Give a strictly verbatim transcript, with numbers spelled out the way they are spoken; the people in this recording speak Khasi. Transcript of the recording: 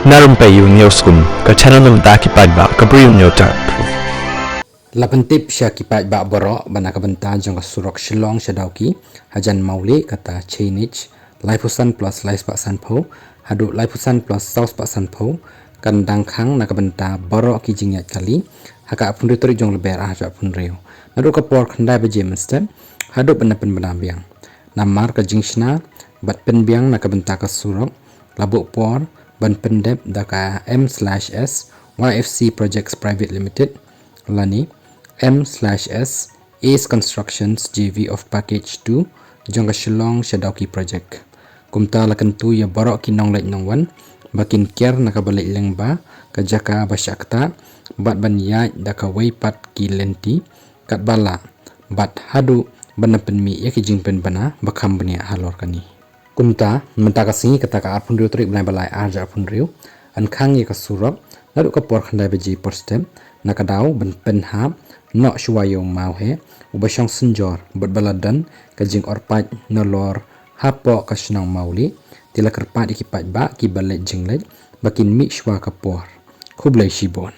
Na Rympei U Hynñiewskum, ka channel na bynta ki paidbah ka Bri U Hynñiewtrep. La pyntip sha ki paidbah baroh ba na ka bynta jong ka surok Shillong sha Dawki, hajan Mawlieh kata chainage laiphew san plus laispah sanphew haduh laiphew san plus sawspah sanphew, kan dang khang na ka bynta baroh ki jingïaid kali ha ka arphew hynriew tarik jong Lber arhajar arphew hynriew, naduh ka por khyndai baje mynstep haduh ban da pynbna biang. Namar ka jingshna bad pynbiang na ka bynta ka surok, la buh por ban pyndep da ka M slash S Y F C Projects Private Limited lane M slash S Ace Constructions J V of Package two jong ka Shillong sha Dawki Project. Kumta la kyntu ïa baroh ki nongleit nongwan ba kin kiar na kaba leit lyngba ka jaka ba shah ktah bad ban ïaid da kawei pat ki lynti katba lah bad haduh ban da pynmih ïa ki jingpynbna ba kham bniah halor kane. Kumta mynta ka sngi, kata ka arphew hynriew tarik bnai ba lai arhajar arphew hynriew, yn khang ïa ka surok naduh ka por khyndai baje por step na ka daw ban pynhap noh shuwa ïa u mawheh uba shong synjor bad ba la don ka jingorpait nalor hapoh ka shnong Mawlieh. Te la kyrpad ïa ki paidbah kiba leit jingleit ba kin mih shuwa ka por. Khublei shibun.